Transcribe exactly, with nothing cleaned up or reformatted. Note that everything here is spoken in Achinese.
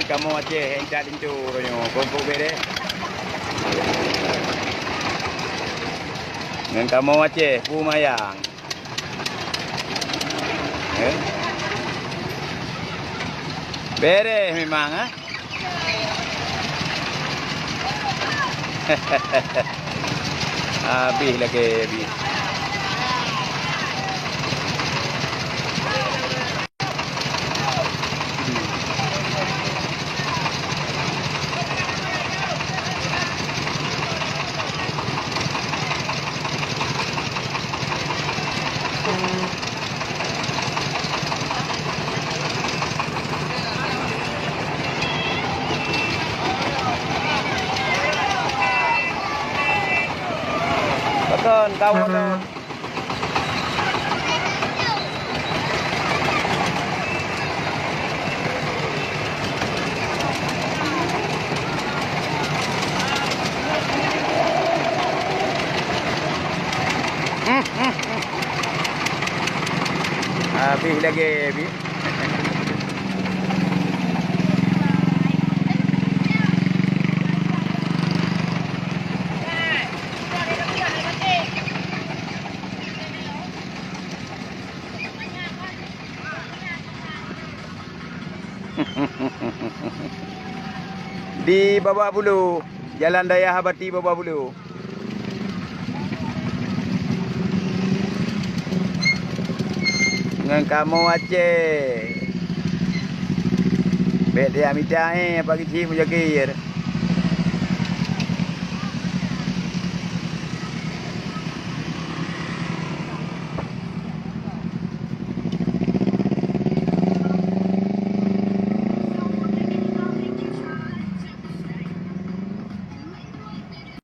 Kamoe Aceh, intat linto uroe nyoe, kongkong bereh. Ngon kamoe Aceh, peue manyang. Eh? Bereh memang, eh? Habéh lagèe habéh. Pakon kawan tu? Habéh lagèe, habéh. Di Babak Bulu, Jalan Dayah Abati Babak Bulu. Ngon kamoe Aceh. Bèk tajak mita, eh, pagi cit Muzakir.